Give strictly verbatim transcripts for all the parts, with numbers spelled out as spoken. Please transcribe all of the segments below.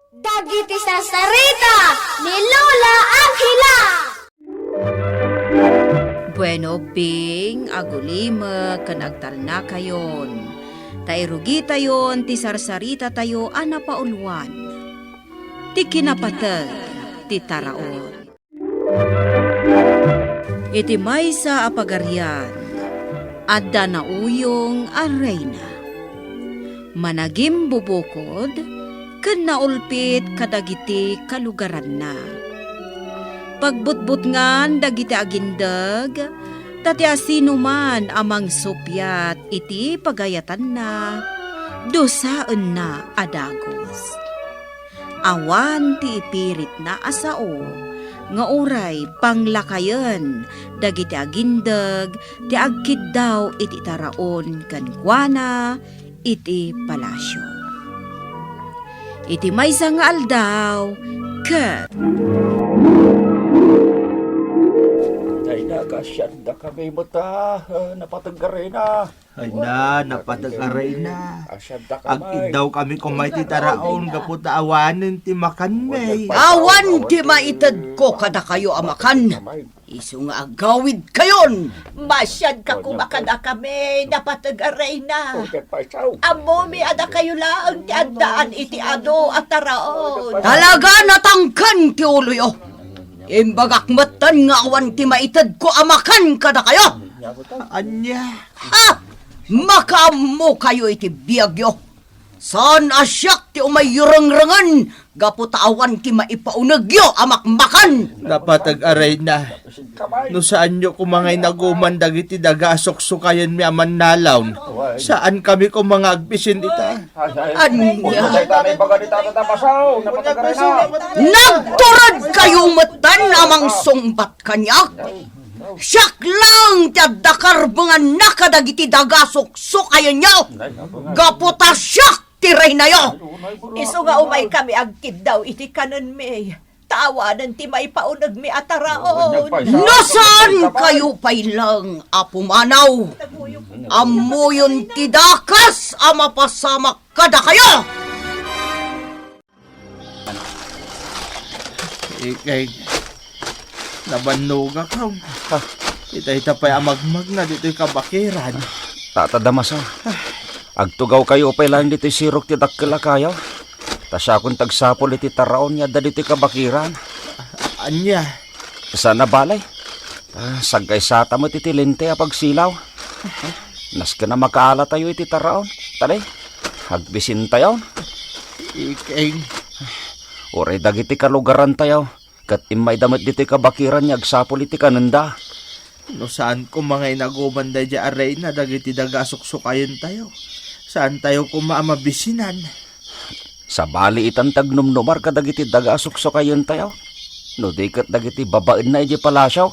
Dagiti sarsarita ni Lola Angela. Bueno, Bing, agulimek ken agtalnakayon, ta irugitayon ti sarsaritatayo a napauluan, ti kinapateg ti taraon. Iti maysa a pagarian, adda nauyong a reyna. Managimbubukod ken naulpit kadagiti kalugaranna. Pagbutbutngan dagiti agindeg, ta ti asinoman a mangsuppiat iti pagayatanna, dusaenna a dagus. Awan ti ipiritna a sao nga uray panglakayen dagiti agindeg ti agkiddaw iti taraon kenkuana iti palasio. Iti maysa nga aldaw, ket Ay, nagasianda kami met, ah, napateg a reyna. Ay na, napateg a reyna. Ag-iddaw kami koma iti taraon gapu ta awanen ti makanmi. Awan ti maitedko kadakayo a makan. Isu nga agawidkayon. Masiadka koma kadakami, napateg a reyna. Ammomi a dakayo laeng ti addaan iti adu a taraon. Talaga natangken ti uloyo. Imbagak metten nga awan ti maitedko a makan kadakayo. Ania? Ha! Makaammokayo iti biagyo. Saan a siak ti umayyo rengrengen gapu ta awan ti maipaunegyo a makmakan. Napateg a reyna. No saanyo koma nga inaguman dagiti daga a suksukayenmi a mannalaw, saankami koma nga agbisin ita. Ania? Nagturedkayo metten a mangsungbat kaniak? Siak laeng ti adda karbenganna kadagiti daga a suksukayenyo, gapu ta siak ti reynayo. Isu nga umaykami agkiddaw iti kanenmi, ta awanen ti maipaunegmi a taraon. No saankayo pay laeng a pumanaw, ammoyon ti dakes a mapasamak kadakayo. Ikay, nabannogak, aw. Ha? Ita, ita pay a magmagna ditoy kabakiran. Tata Damaso, agtugawkayo pay laeng ditoy sirok ti dakkel a kayo. Ta siakon ti agsapul iti taraon nga adda ditoy kabakiran. Ania? Saan a bale. Ah, saggaysata met iti linteg a pagsilaw. Nasken a makaalatayo iti taraon. Tadi, agbisintayon. Ikeng. Uray dagiti kalugarantayo, ket immayda met ditoy kabakiran nga agsapul iti kanenda. No saan koma nga inaguman daydiay a reyna dagiti daga a suksukayentayo, saantayo koma a mabisinan. Sabali itan ti agnumnumar kadagiti daga a suksukayentayo, no di ket dagiti babaenna idiay palasio.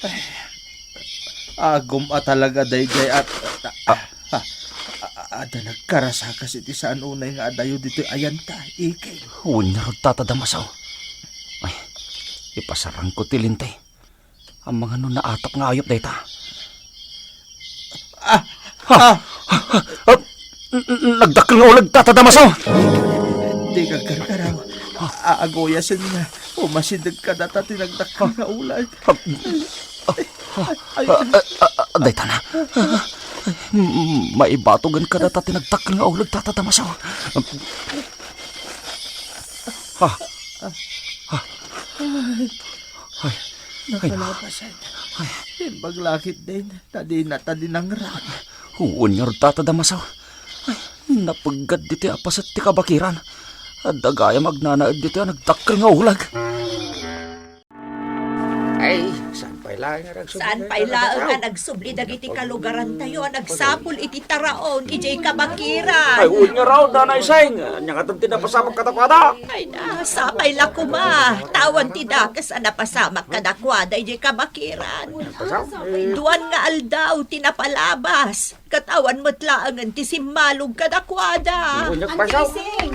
Ay, agum a talaga daydiay at, a, a, a, adda nagkarasakas iti saan unay nga adayo ditoy ayanta, Ikeng. Wen ngarud, Tata Damaso. Ay, ipasarangko ti linteg. Amangan no naatap nga ayup dayta. Ah! Ha! Ah! Ah! N-, n-, nagdakkel nga uleg, Tata Damaso! Dika agkarkaraw. Aaguyasen nga umasideg kadata ti nagdakkel nga uleg. Ah! Ah! Ay, ah, ah, ah, dayta na. M-, maibatogen kadata ti nagdakkel nga uleg, Tata Damaso. Ah! Ah! Ay. Ay, na. Nakalabasan. Ay. Imbag lakit din, ta dina ta dinangrag. Wen ngarud, Tata Damaso. Ay, napeggad ditoy a paset ti kabakiran. Adda gayam agnanaed ditoy a nagdakkel nga uleg. Ay, saan pay laeng nga nagsubli? Saan pay laeng nga nagsubli dagiti kalugarantayo a nagsapul iti taraon idiay kabakiran? Ay, wen ngarud, Nanay Seng. Ania ngaten ti napasamak kadakuada? Ay na, sapay la koma, ta awan ti dakes a napasamak kadakuada idiay kabakiran. Duan nga aldaw ti napalabas, ket awan met laengen ti simmalog kadakuada. Ania, Nanay Seng,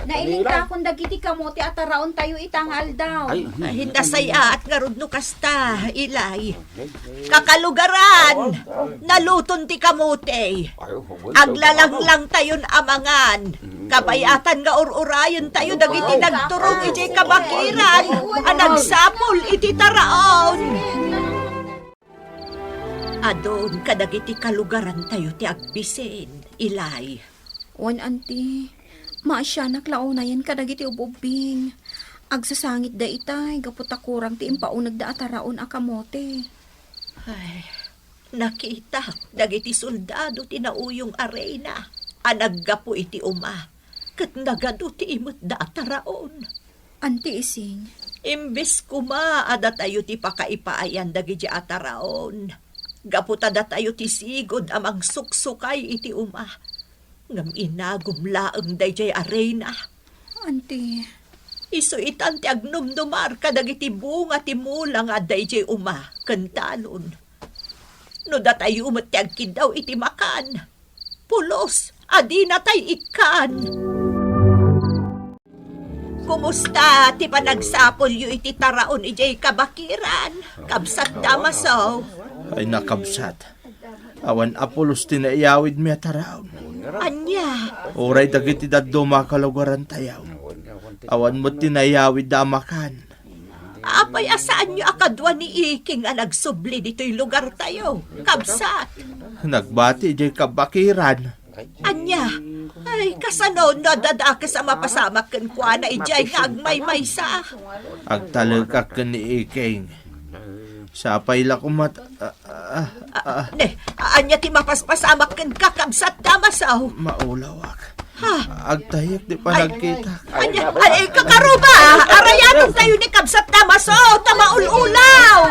nailintakon dagiti kamote a taraontayo ita nga aldaw. Ay, nasayaat ngarud no kasta, Ilay. Kakalugaran, naluton ti kamote. Aglalanglangtayon a mangan. Ta bay-atan nga ur-urayentayo dagiti nagturong idiay kabakiran a nagsapul iti taraon. Adun kadagiti kalugarantayo ti agbisin, Ilay. Wen, anti, maasianak la unayen kadagiti ub-ubbing. Agsasangitda itay gapu ta kurang ti impaunegda a taraon a kamote. Ay, nakitak dagiti soldado ti nauyong a reyna a naggapu iti uma, ket nagadu ti imetda a taraon. Anti Ising. Imbes koma a datayo ti pakaipaayan dagiti a taraon, gapu ta datayo ti sigud a mangsuksukay iti uma, ngem inagum laeng daydiay a reyna. Anti. Isu itan ti agnumnumar kadagiti bunga ti mula nga adda idiay uma ken talon. No datayo met ti agkiddaw iti makan, pulos a dinatay ikkan. Kumusta ti panagsapulyo iti taraon idiay kabakiran, Kabsat Damaso? Ay, nakabsat. Awan a pulos ti naiyawidmi a taraon. Ania? Uray dagiti dadduma a kalugarantayo, awan met ti naiyawidda a makan. Apay a saanyo a kadua ni Iking a nagsubli ditoy lugartayo, kabsat? Nagbati idiay kabakiran. Ania? Ay, kasano no adda dakes a mapasamak kenkuana idiay nga agmaymaysa? Agtalekak ken ni Iking. Sapay la koma, ah, ah, ah. Ne, ania ti mapaspasamak kenka, Kabsat Damaso? Maulawak. Ha? Agtayek ti panagkita. Ania, ay, kakaruba, arayaten tayo ni Kabsat Damaso, ta maul-ulaw.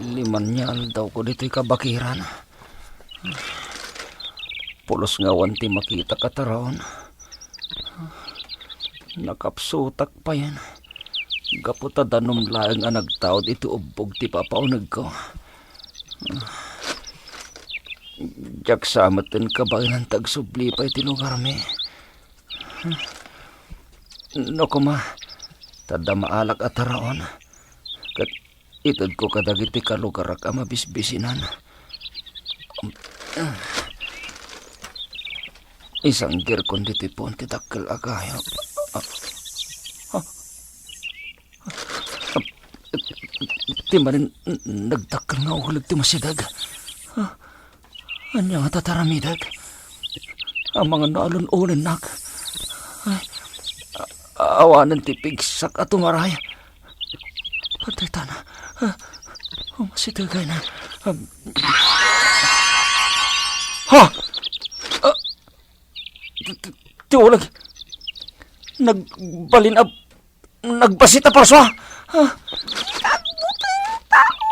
Liman nga aldawko ditoy kabakiran. Pulos nga awan ti makitak a taraon. Nakapsutak payen. Gapu ta danum laeng a nagtaud iti ubbog ti papaunegko. Diak sa metten kabaelan ta agsubli pay ti lugarmi. No koma, ta adda maalak a taraon, ket itedko kadagiti kalugarak a mabisbisinan. Isanggirkon ditoy puon ti dakkel a kayo. Ti manen nagdakkel nga uleg ti masideg. Ania nga tataramidek? Amangan no alun-ulennak. Ay, a-, awanen ti pigsak a tumaray. Patay tana. Ah, umasidegay na. Um, ha! Ah, ti, ti, ti uleg. Nagbalin a Nagbasit a parsua. Ah. Dika agbuteng, tao.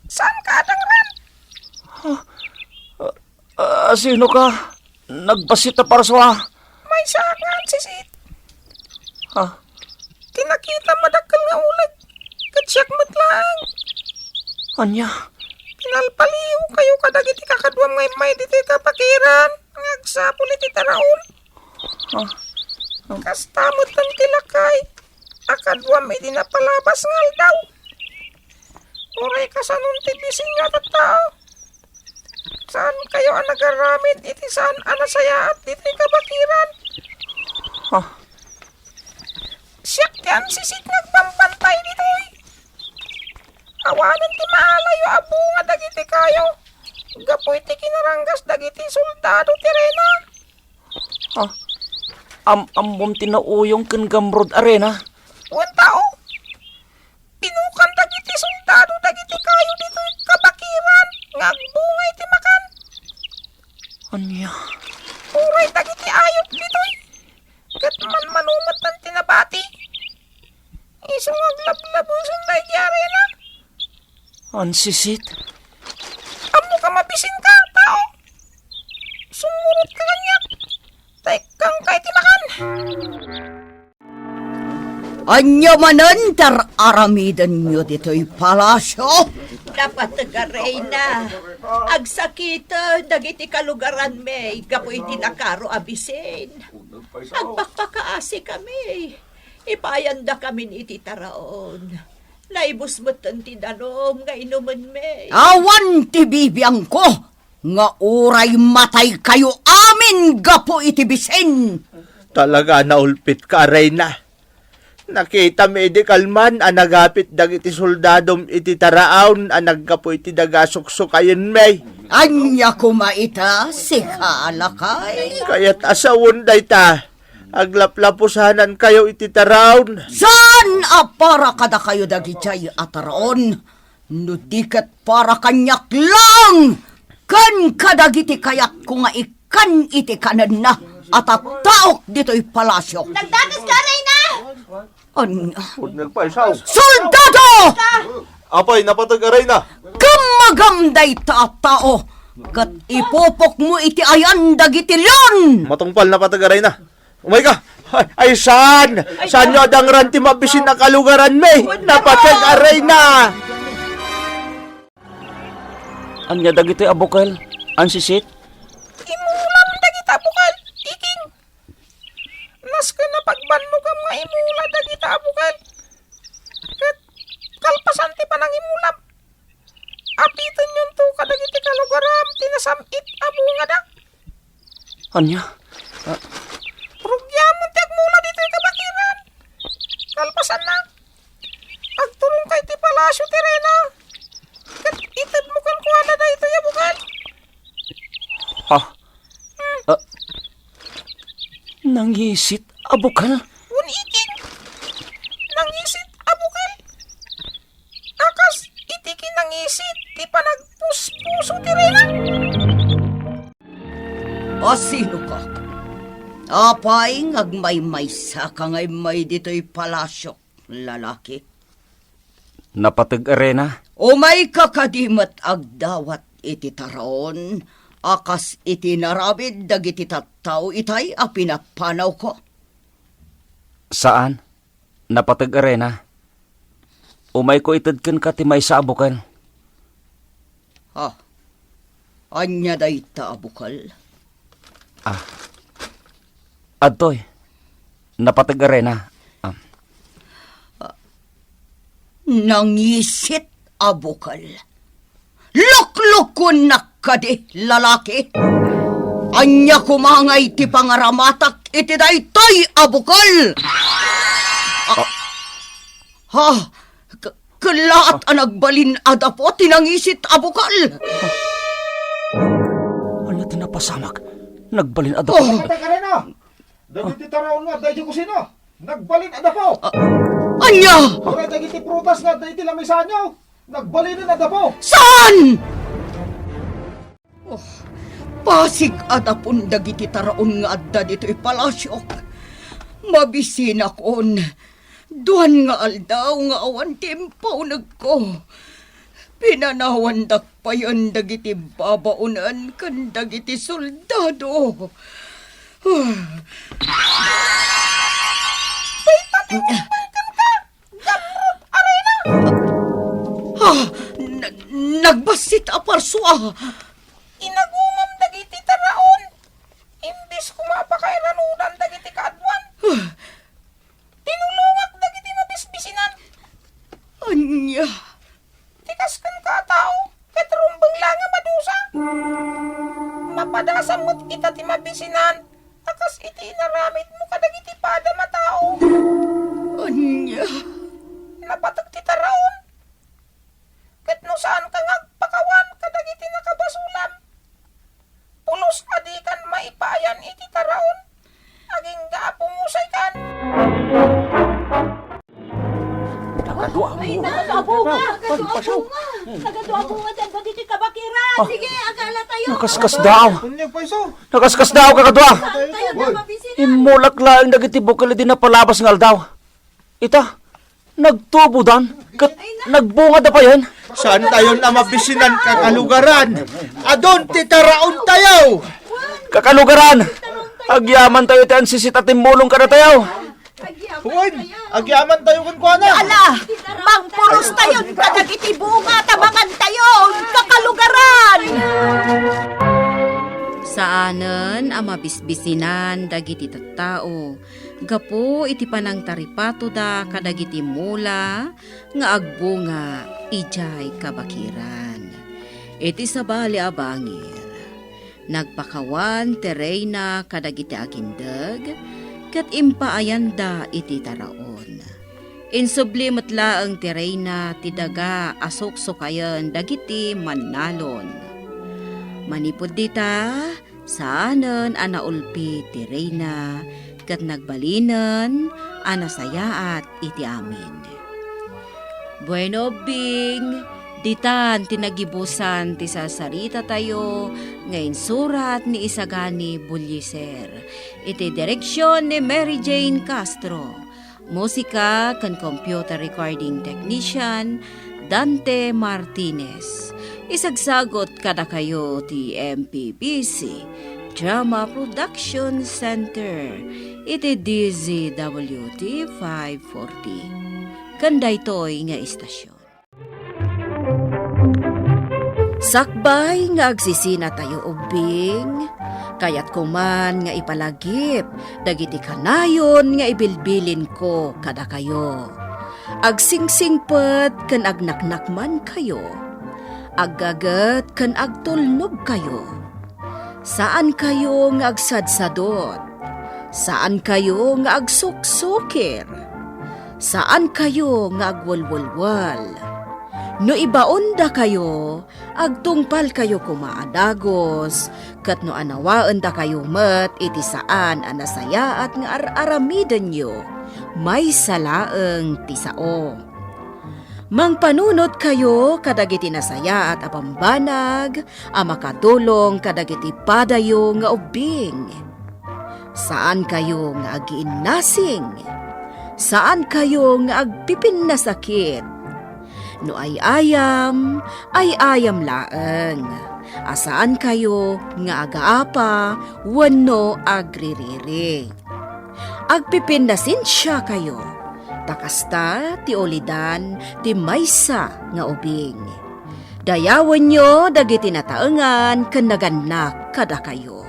Saan ka adangran? Ah, ah, ah, sino ka? Nagbasit a parsua. Maysa nga ansisit. Ah. Ti nakitam madakkel nga uleg. Ket siak met laeng. Ania? Pinalpaliwkayo kadagiti kakaduam nga immay ditoy kabakiran nga agsapul iti taraon. Ah, ah. Kasta met ti lakay a kaduam iti napalabas nga aldaw. Uray kasanon ti bisin nga tattao, saankayo a nagaramid iti saan a nasayaat ditoy kabakiran. Ah. Siak ti ansisit nga agbambantay ditoy. Awanen ti maalayo a bunga dagiti kayo gapu iti kinaranggas dagiti soldado ti reyna. Ah, am-, ammom ti nauyong ken gamrud a reyna? Wen, tao. Pinukan dagiti soldado dagiti kayo ditoy kabakiran nga agbunga iti makan. Ania? Uray dagiti ayup ditoy ket manmanumetan ti nabati. Isu nga aglablabusenda iti arena. Ansisit. Ammok a mabisinka, tao. Sumurotka kaniak. Ta ikkangka iti makan. Ania manen ti ar-aramidenyo ditoy palasio? Napateg a reyna, agsakiten dagiti kalugaranmi gapu iti nakaro a bisin. Agpakpakaasikami. Ipayandakamin iti taraon. Naibus metten ti danum nga inumenmi. Awan ti bibiangko. nga uray mataykayo amin gapu iti bisin. Talaga, naulpitka, a reyna. Nakitami idi kalman a nagapit dagiti soldadom iti taraon a naggapu iti daga a suksukayenmi. Ania koma ita, sika a lakay? Kayat a sawen dayta. Aglaplapusanankayo iti taraon. Saan a para kadakayo dagidiay a taraon? No di ket para kaniak laeng ken kadagiti kayatko nga ikkan iti kanenna a tattaok ditoy palasio. Nagdakes ka, Reyna! Ania? Pudno nagpaisaw. Soldado! Apay, napateg a reyna? Gammagam dayta a tao, ket ipupokmo iti ayan dagiti leon! Matungpal, napateg a reyna. Umayka! Ay, ay, saan? Saanyo a dangran ti mabisin a kalugaranmi? Napateg a reyna! Ania dagitoy a bukel, Ansisit? Imulam dagita a bukel, Iking. Nasken a pagbannogam nga imula dagita a bukel. Ket kalpasan ti panangimulam, apitenyonto kadagiti kalugaram ti nasam-it a bungada. Ania? Ah. Rugiamon ti agmula ditoy kabakiran. Kalpasanna, agturongka iti palasio ti reyna. Ket itedmo kenkuana daytoy a bukel. Ha? Ah, nangisit a bukel? Wen, Iking. Nangisit a bukel. A kas iti kinangisit ti panagpuspuso ti reyna. A sinoka? Apay nga agmaymaysaka nga immay ditoy palasiok, lalaki? Napateg a reyna. Umayka kadi met agdawat iti taraon a kas iti inaramid dagiti tattao itay a pinapanawko? Saan. Napateg a reyna. Umayko ited kenka ti maysa a bukel. Ah, ania dayta a bukel? Ah. Adtoy. Napateg a reyna. Ah. Nangisit a bukel. Luklukuennak kadi, lalaki. Ania koma ngay ti pangaramatak iti daytoy a bukel? Ah. Ha? K-, kellaat a nagbalin a dapo ti nangisit a bukel. Ania ti napasamak? Nagbalin a dapo? Oh. Napateg a reyna! Dagiti taraon nga adda iti kusina, nagbalin a dapo. Ah, ania? Uray dagiti prutas nga adda iti lamisanyo, nagbalinen a dapo. Saan? Oh, pasig a dapon dagiti taraon nga adda ditoy palasiok. Mabisinakon. Duan nga aldaw nga awan ti impaunegko. Pinanawandak payen dagiti babaonen ken dagiti soldado. Dayta ti timpay kenka, Gamrot a reyna! Ah, na-, nagbassit a parsua. Inagumam dagiti taraon. Imbes koma a pakairanudan dagiti kaaduan. Ah. Tinulongak dagiti mabisbisinan. Ania? Ti kas kenka a tao, ket rumbeng la nga madusa. Mapadasam met ita ti mabisinan, a kas iti inaramidmo kadagiti padam a tao. Ania? Napateg ti taraon. Ket no saanka nga agpakawan kadagiti nakabasolam, pulos a dikan maipaayan iti taraon, agingga a pumusaykan. Nakadua a bunga. Nakadua a bunga. Nakadua a bunga. Nakadua a bunga ti adda ditoy kabakiran. Ah. Sige, agala tayo. Nakaskas daw. Unyag pay isu. Nakaskas daw, kakadua. Tayo, tayo, mabisi na. Immulak laeng dagiti bukel idi napalabas nga aldaw. Ita, nagtubodan, ket nagbungada payen. Saantayon a mabisinan, kakalugaran. Adun ti taraontayo. Kakalugaran, agyamantayo ti ansisit a timmulong kadatayo. Wen, agyamantayo kenkuana. Ala, mangpurostayon kadagiti bunga ta mangantayon, kakalugaran. Saanen a mabisbisinan dagiti tattao gapu iti panangtaripatoda kadagiti mula nga agbunga idiay kabakiran. Iti sabali a bangir, Nagpakawan ti reyna kadagiti agindeg, ket impaayanda iti taraon. Insubli met laeng ti reyna ti daga a suksukayen dagiti mannalon. Manipud dita, saanen a naulpi ti reyna, ket nagbalinen a nasayaat iti amin. Bueno, Bing, ditan ti nagibusan ti sarsarita tayo nga insurat ni Isagani Bullieser, iti direksyon ni Mary Jane Castro. Musika ken computer recording technician, Dante Martinez. Isagsagot kadakayo ti M P B C Drama Production Center iti D Z W T five forty. Ken daytoy nga istasyon. Sakbay nga agsisina tayo ubbing, kayatko man nga ipalagip dagiti kanayon nga ibilbilinko kadakayo. Agsingsingpet ken agnaknakmankayo. Aggaget ken agtulnogkayo. Saankayo nga agsadsadot. Saankayo nga agsuksukir. Saankayo nga agwelwelwel. No ibaondakayo, agtungpalkayo koma a dagus, ket no anawaendakayo met iti saan a nasayaat nga ar-aramidenyo, maysa laeng ti sao. Mangpanunotkayo kadagiti nasayaat a bambanag a makatulong kadagiti padayo nga ubbing. Saankayo nga agiinnasing. Saankayo nga agpipinnasakit. No ay-ayam, ay-ayam laeng. A saankayo nga agaapa wenno agririri. Agpipinnasensiakayo, ta kasta ti ulidan ti maysa nga ubing. Dayawenyo dagiti nataengan ken nagannak kadakayo.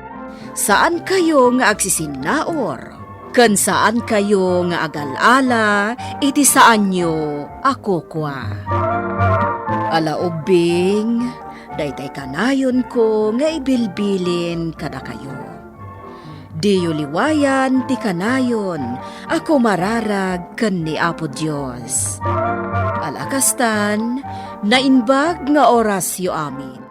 Saankayo nga agsisinnaur, ken saankayo nga agal-ala iti saanyo a kukua. Ala ubbing, daytay kanayonko nga ibilbilin kadakayo. Diyo liwayan ti kanayon a kumararag ken ni Apo Dios. Ala kastan, naimbag nga orasyo amin.